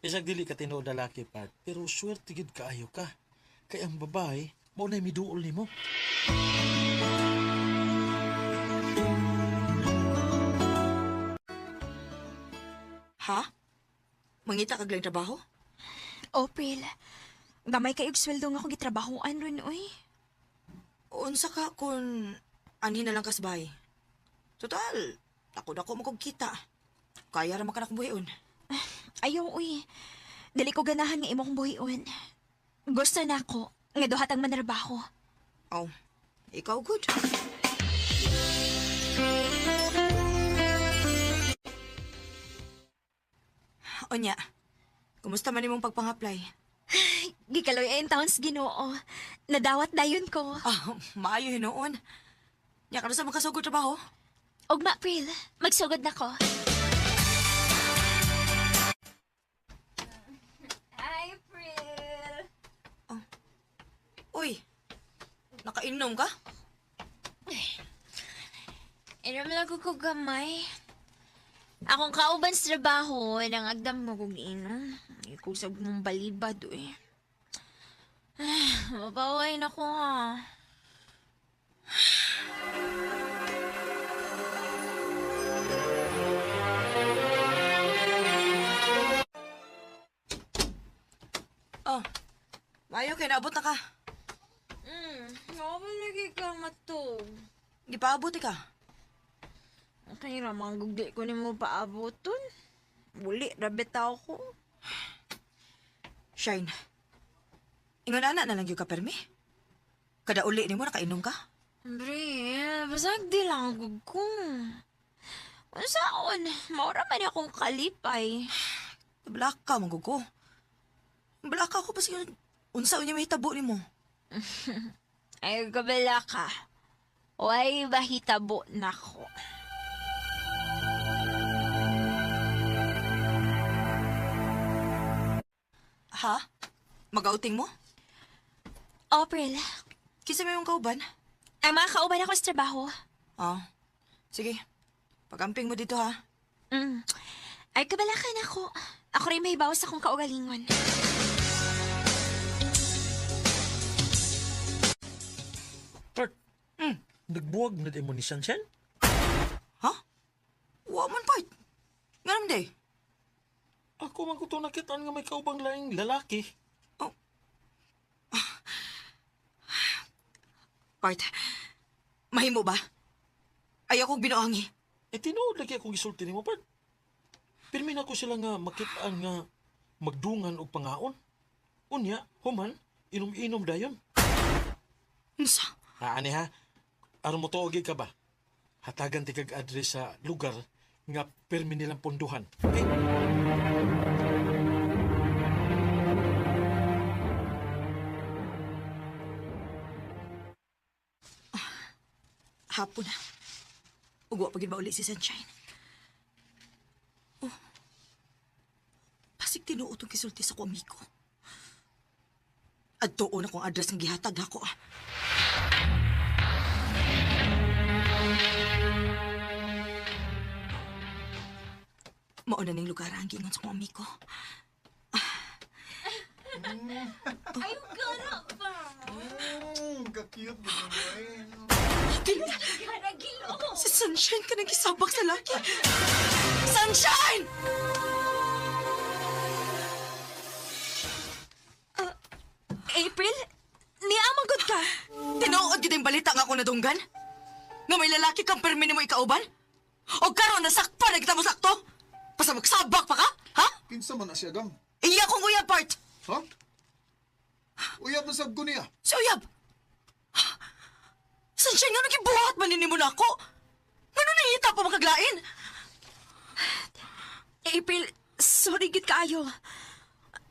Isag dili ka tinuod lalaki part, pero swerte gid kaayo ka. Kay ang babae, mao na miduol nimo. Ha? Mangita kag lang trabaho? Oh, Pril. Gamay kay og sweldo nga akong gitrabahoan ron, oy. Unsa ka kung anhin na lang kasbay? Total, ako dako mo kog kita. Kaya ra man ka na akong buhion. Ayaw, uy. Dili ko ganahan nga imong buhion. Gusto na ako nga duhat ang manrabaho. Oh, ikaw good. Onya, kumusta man imong pagpang-apply? Gikaloy ay towns Ginoo. Nadawat dayon ko. Ah, maayo hinuon. Nya kano sa makasugod trabaho? Ugma, Pril. Magsugod na ko. Hi, Pril. Uy, nakainom ka? Inom lang ko ko gamay. Akong kauban sa trabaho, nang agdam mo kong inom. Ay, kung sa mong balibad, eh. Ay, mapaway na ko, ha. Oh, maayo kay naabot na ka. Nga ba lagi ka matog? Gipaabot ka. Okay ra, manggugdi ko nimo paaboton. Buli, rabi tao ko. Shine. Ingon ana na lang gyud ka permi. Kada uli nimo nakainom ka. Bre, basag di lang gug ko. Unsaon, maura man akong kalipay. Black ka man gud ko. Black ako basig unsa unya mahitabo nimo. Ay, kabala ka. Way bahitabo nako. Ha? Mag-outing mo? April, Kinsa may imong kauban? ang mga kauban ako sa trabaho. Ah. Sige. Pagamping mo dito ha. Ay, kabala ka nako. Ako rin may bawas akong kaugalingon. Part, nagbuwag na din mo ni Sunshine? Ha? Wa man part. Nganong day? Ako man ko to nakitaan nga may kaubang laing lalaki. Part. Mahimo ba? Ayaw kong binuangi. Eh, tinuod lagi akong gisulti nimo, Part. Pirmi na ko sila nga makitaan nga magdungan og pangaon. Unya, human, inom-inom dayon. Unsa? Ha, ani ha? Aron mo tuogi ka ba? Hatagan ti kag address sa lugar nga pirmi nilang ponduhan. Okay? Hapon na. Ug wa pa gid mauli si Sunshine. Oh. Pasig tinuod tong gisulti sa ko amigo. Adtuon akong address nga gihatag ako ah. Mao na ning lugar ang giingon sa akong amigo. Ay, gara pa. Ka-cute gid mo eh. Gara, gilo. Si Sunshine ka nang gisabak sa laki. Sunshine! April, niamang gud ka. Tinuod gid ang balita nga ako nadunggan? Nga may lalaki kang permi nimo ikauban? O karon nasakpan na kita mo sakto? Basta magsabak pa ka? Ha? Kinsa man na siya gang? Iya kong uyab part. Ha? Uyab man sab ko niya. Si uyab. Sunshine, nga nagibuhat man nini mo na ako? Ngano nangita pa makaglain? April, sorry gid kaayo.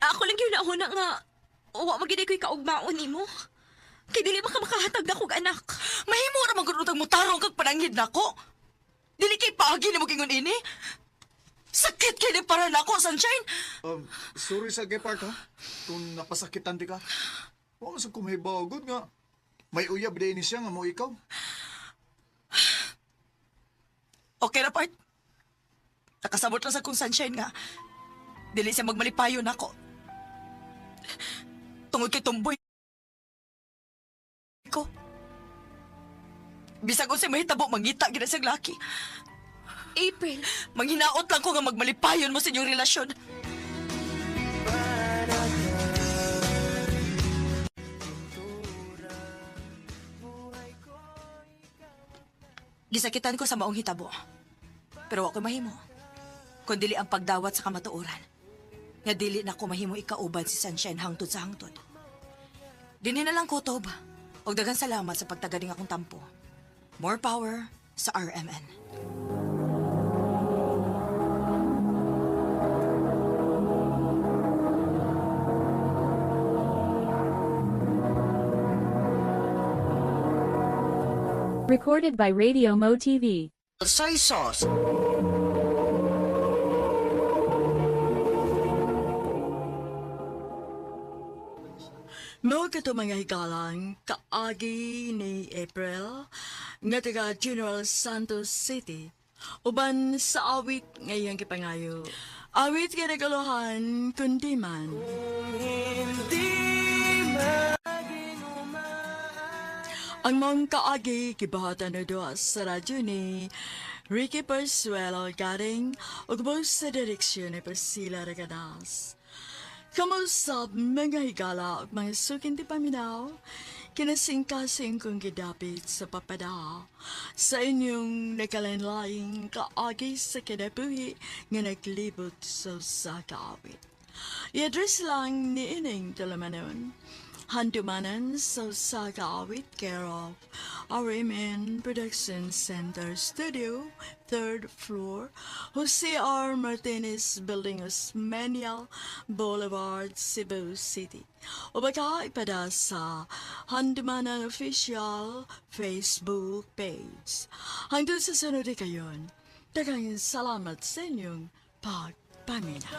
Ako lang gyud nauna nga wa magid ko'y kaugmaon nimo. Kay dili man ka makahatag na kog anak. Mahimo ra man gud utang mo tarong kag pananghid nako. Dili kay paagi nimo kingon ini. Sakit kay ni para nako, Sunshine. Sorry sa kay Park ha. Kung napasakitan di ka. Wa man sa kumahibaw gud nga. May uyab din ni siya nga mo ikaw. Okay na part. Nakasabot lang sa kong Sunshine nga. Dili siya magmalipayo nako. Tungod kay tumboy ko. Bisag unsay mahitabo mangita gid na siyang laki. April, Manghinaot lang ko nga magmalipayon mo sa inyong relasyon. Gisakitan ko sa maong hitabo. Pero wa ko'y mahimo. Kun dili ang pagdawat sa kamatuoran. Nga dili na ko mahimo ikauban si Sunshine hangtod sa hangtod. Dinhi na lang ko, Tob. Og daghang salamat sa pagtagaling akong tampo. More power sa RMN. Recorded by Radio Mo TV. Soy sauce. Mao kato mga higalang kaagi ni April nga taga General Santos City uban sa awit ngayong gipangayo. Awit nga nagalohan kundi man. Ang mong kaagi gibahatan na duha sa radyo ni Ricky Persuelo Garing ug sa direksyon ni Priscilla Regadas. Kamusta mga higala ug mga suking ti paminaw? Kinasingkasing kong gidapit sa papada sa inyong nakalain-laing kaagi sa kinabuhi nga naglibot sa usa ka awit. I-address lang ni ining talamanon. Handumanan sa usa ka awit, care of RMN Production Center Studio, third floor, Jose R. Martinez Building, Osmeña Boulevard, Cebu City. O baka ipada sa Handumanan Official Facebook page. Hangtod sa sunod kayon, daghang salamat sa inyong pagpaminaw.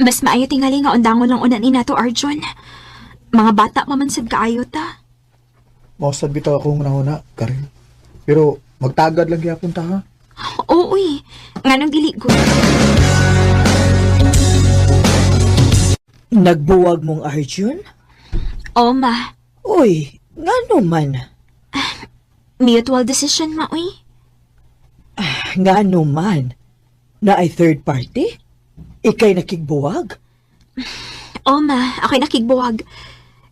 Mas maayo tingali nga undangon lang unan ni nato, Arjun. Mga bata pa man sad kaayo ta. Mausad bitaw akong nahuna, Karil. Pero magtagad lang gyapon ta ha. Oo, uy. Nganong dili ko? Nagbuwag mong Arjun? Oo, ma. Uy, ngano man? Mutual decision, ma, uy. Ngano man? Na ay third party? Ikay nakigbuwag? Oo, ma. Ako'y nakigbuwag.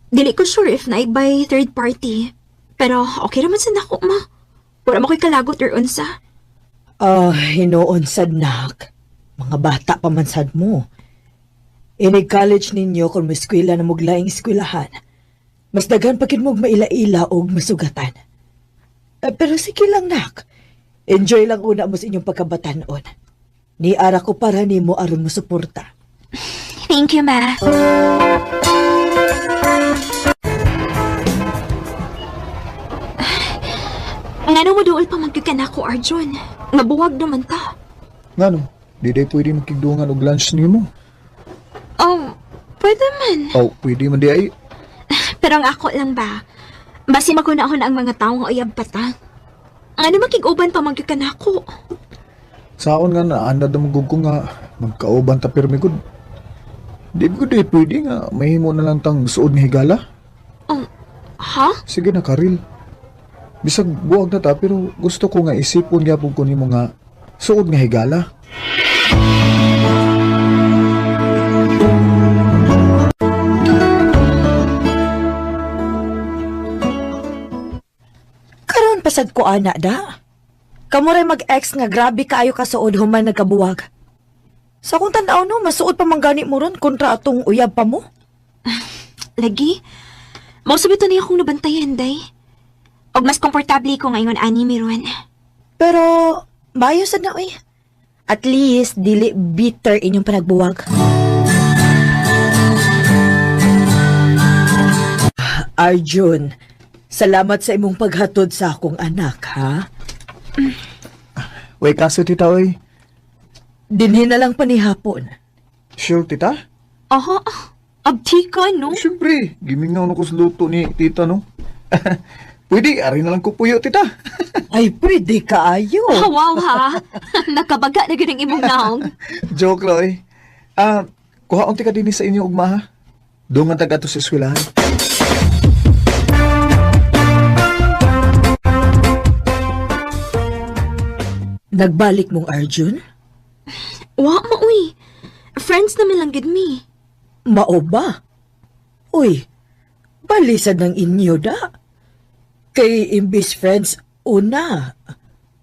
Dili ko sure if naay by third party. Pero okay naman sa nako, ma. Wala mo ko'y kalagot or unsa. Ah, hinuon sad nak. Mga bata pa man sad mo. Inig college ninyo kung eskwela na mog laing eskwelahan. Mas daghan pa gid mog maila-ila og masugatan. Eh, pero sige lang nak. Enjoy lang una mo sa inyong pagkabatanon. Ni ara ko para nimo aron mo suporta. Thank you, ma. Ngano mo duol pa man gyud ka nako, Arjun? Nabuwag naman ta. Ngano? Di day pwede makigdungan og lunch nimo. Oh, pwede man. Oh, pwede man di ay. Pero ang ako lang ba, basi maguna-una ang mga tawo nga uyab pa ta. Ngano makig-uban pa man gyud ka nako? Saon nga na andad mo gud ko nga magkauban ta pirmi gud. Di ko di pwede nga mahimo na lang tang suod nga higala. Oh, ha? Sige na, Karil. Bisag buwag na ta pero gusto ko nga isipon gyapon ko nimo nga suod nga higala. Karon pasad ko ana da. Kamuray mag-ex nga grabe kaayo kasuod human nagkabuwag. Sa akong tan-aw no, masuod pa man gani mo ron kontra atong uyab pa mo. Lagi. Mao sa bitaw niya akong nabantayan, day. Og mas komportable ko ngayon ani meron. Pero maayo sad na oy. At least dili bitter inyong panagbuwag. Arjun, salamat sa imong paghatod sa akong anak, ha? Way kaso tita oy. Dinhi na lang panihapon. Sure tita? Aha, abdi ka, no? Siyempre, gimingaw na ko sa luto ni tita no. Pwede, ari na lang ko puyo tita. Ay, pwede kaayo. Oh, wow, ha? Nakabaga na gyud ang imong naong. Joke lang eh. Ah, kuha unti ka dinhi sa inyo ugma ha. Dungan tag ato sa eskwelahan. Nagbalik mong Arjun? Wa ma, uy. Friends naman lang gid mi. Mao ba? Uy, balisad ng inyo da. Kay imbis friends, una.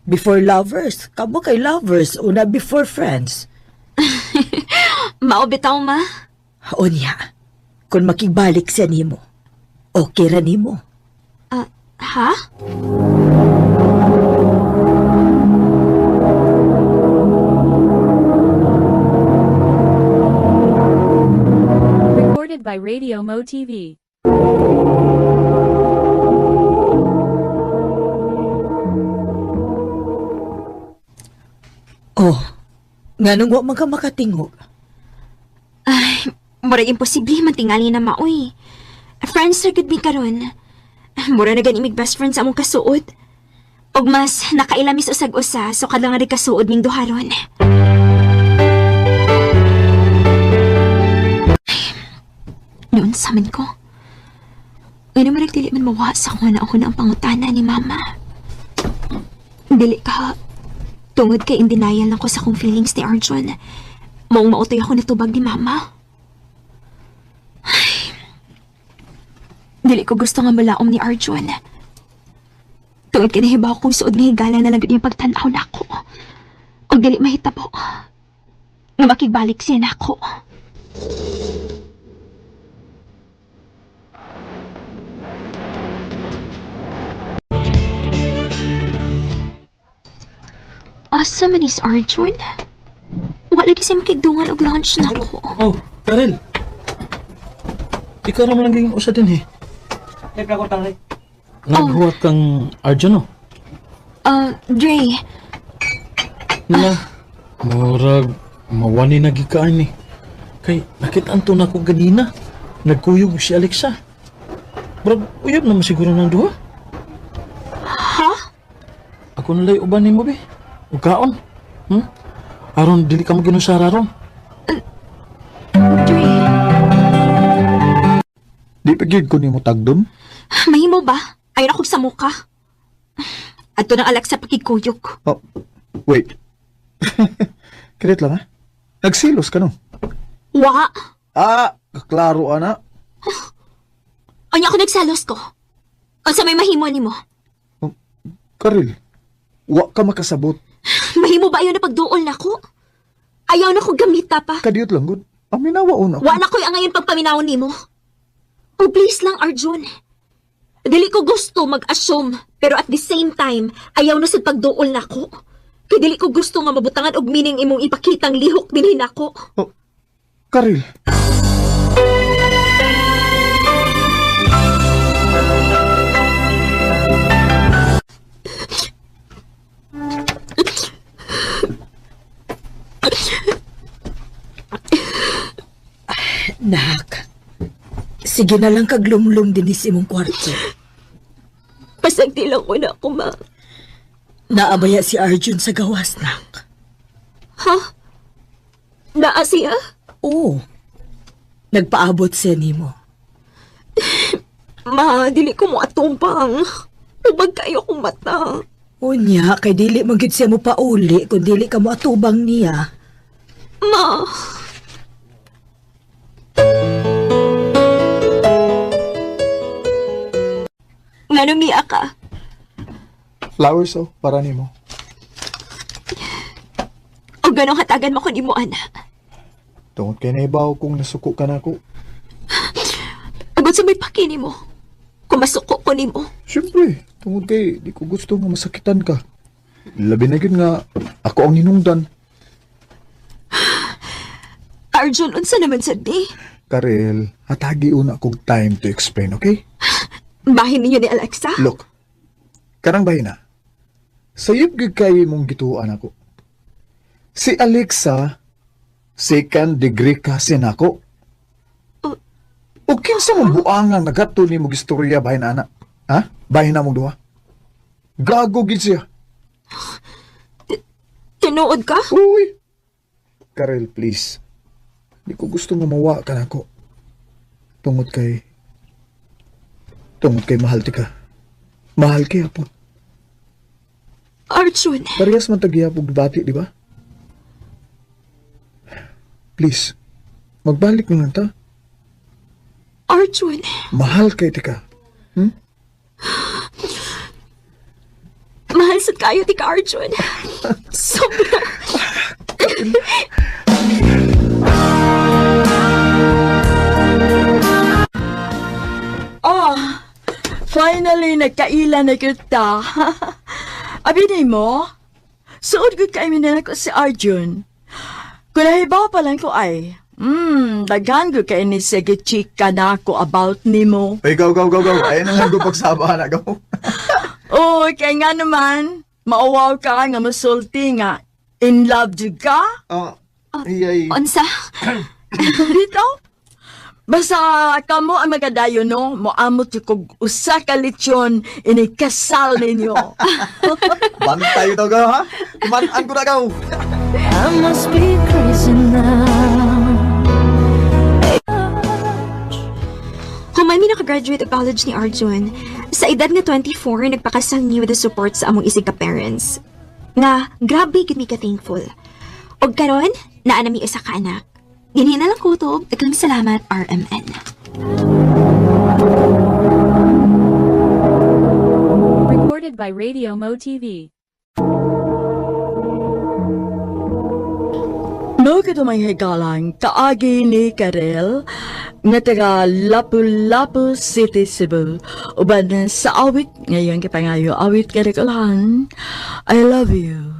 Before lovers. Kamo kay lovers, una before friends. Mao bitaw, ma. Unya, kung makigbalik siya nimo, okay ra nimo. Ah, ha? Recorded by Radio Mo TV. Oh, nganong wa man ka makatingog? Ay, murag imposible man tingali na maoy. Friends ra gud mi karon. Mura na gani mig best friend sa among kasuod. Og mas nakailamis usag usa so kadlang nga kasuod ning duha ron. Ay, noon sa man ko. Ngano man dili man mawa sa akong nauna ang pangutana ni Mama. Dili ka. Tungod kay in denial lang ko sa akong feelings ni Arjun. Maong mautoy ako natubag ni Mama. Ay, dili ko gusto nga malaom ni Arjun. Tungod kay nahibaw kong suod nga higala na lang gud iyang pagtan-aw nako. Og dili mahitabo nga makigbalik siya nako. Asa man is Arjun? Wala lagi siya makigdungan og lunch nako. Oh, Karel. Ikaw naman ang giging usa din eh. Naghuwat kang Arjun, oh. Dre, Na, murag, mawani na gikaan ni. Kay, nakitaan to na ko ganina. Nagkuyog si Alexa. Murag, uyab naman siguro ng duha. Ha? Ako nalay uban nimo be. Ug kaon. Aron dili ka maginusara ron. Dre, Di pa gyud ko nimo tagdon. mahimo ba? Ayaw na kong samuka. Ato ng Alexa pakigkuyog. Oh, wait. Kirit lang ha. Nagsilos ka no? Wa! Ah, klaro ana. Anya ako nagsalos ko. Unsa may mahimo nimo? Karil, wa ka makasabot. Mahimo ba ayaw na pagduol nako? Ayaw na ko gamita pa. Kadiyot lang gud. Paminawa una. Wa na ko'y angayon pagpaminaw nimo. Oh, please lang, Arjun. Dili ko gusto mag-assume, pero at the same time, ayaw na sad pagduol nako. Kay dili ko gusto nga mabutangan og meaning imong ipakitang lihok dinhi nako. Oh, Karil. Nak, sige na lang kaglumlum din sa imong kwarto. Pasagdi lang ko na ako, ma. Naabaya si Arjun sa gawas, nak. Ha? Naa siya? Oo. Nagpaabot siya nimo. Ma, dili ko mo atumbang. Ubag kayo kong mata. Unya, kay dili man gyud siya mo pauli kung dili ka mo atubang niya. Ma. Nganong niya ka? Flowers oh, para nimo. O ganong hatagan mo ko nimo, anak. Tungod kay naibaw kung nasuko ka nako. Agad sa may pakini mo. Kung masuko ko nimo. Siyempre, tungod kay di ko gusto nga masakitan ka. Labi na gyud nga ako ang hinungdan. Arjun, unsa naman sad ni? Karel, hatagi una kog time to explain, okay? Bahin ninyo ni Alexa? Look, karang bahin na. Sayop gyud kay mong gituoan ako. Si Alexa, second degree cousin ako. O kinsa mong buangang nagatol nimo gistorya bahin ana? Ha? Bahin na mong duha? Gago gid siya. Tinuod ka? Uy! Karel, please. Di ko gusto nga mawa ka nako. Tungod kay mahal ti ka. Mahal kay po. Arjun, Parehas man tagihapog bati, di ba? Please, magbalik na lang ta. Arjun. Mahal kay ti ka. Mahal sad kayo ti ka, Arjun. Sobra. Oh, finally nagkaila na kita. Abi mo, suod gud kay mi ko si Arjun. Kung nahibaw pa lang ko ay, daghan gud kay ni sige chika na ako about nimo. Ay, go, go, go, go. Ayun ang hanggang pagsama na, go. Oh, kay nga naman, mauwaw ka nga musulti nga, in love jud ka? Oh, ay, ay. Unsa? Dito? Basta kamo ang magadayon, no? Moamot yung kog usa ka lechon inikasal ninyo. Bantay to, go, ha? Kumanan ko na, go. I must be crazy now. Human mi nakagraduate og college ni Arjun. Sa edad nga 24, nagpakasal ni with the support sa among isig ka parents. Nga, grabe gid mi ka thankful. Og karon, naa na mi usa ka anak. Dinhi na lang kutob. Daghang salamat, RMN. Recorded by Radio Mo TV. Mao kato mga higalang kaagi ni Karel nga taga Lapu-Lapu City, Cebu. Uban sa awit ngayon kipangayo awit kadakulahan, I love you.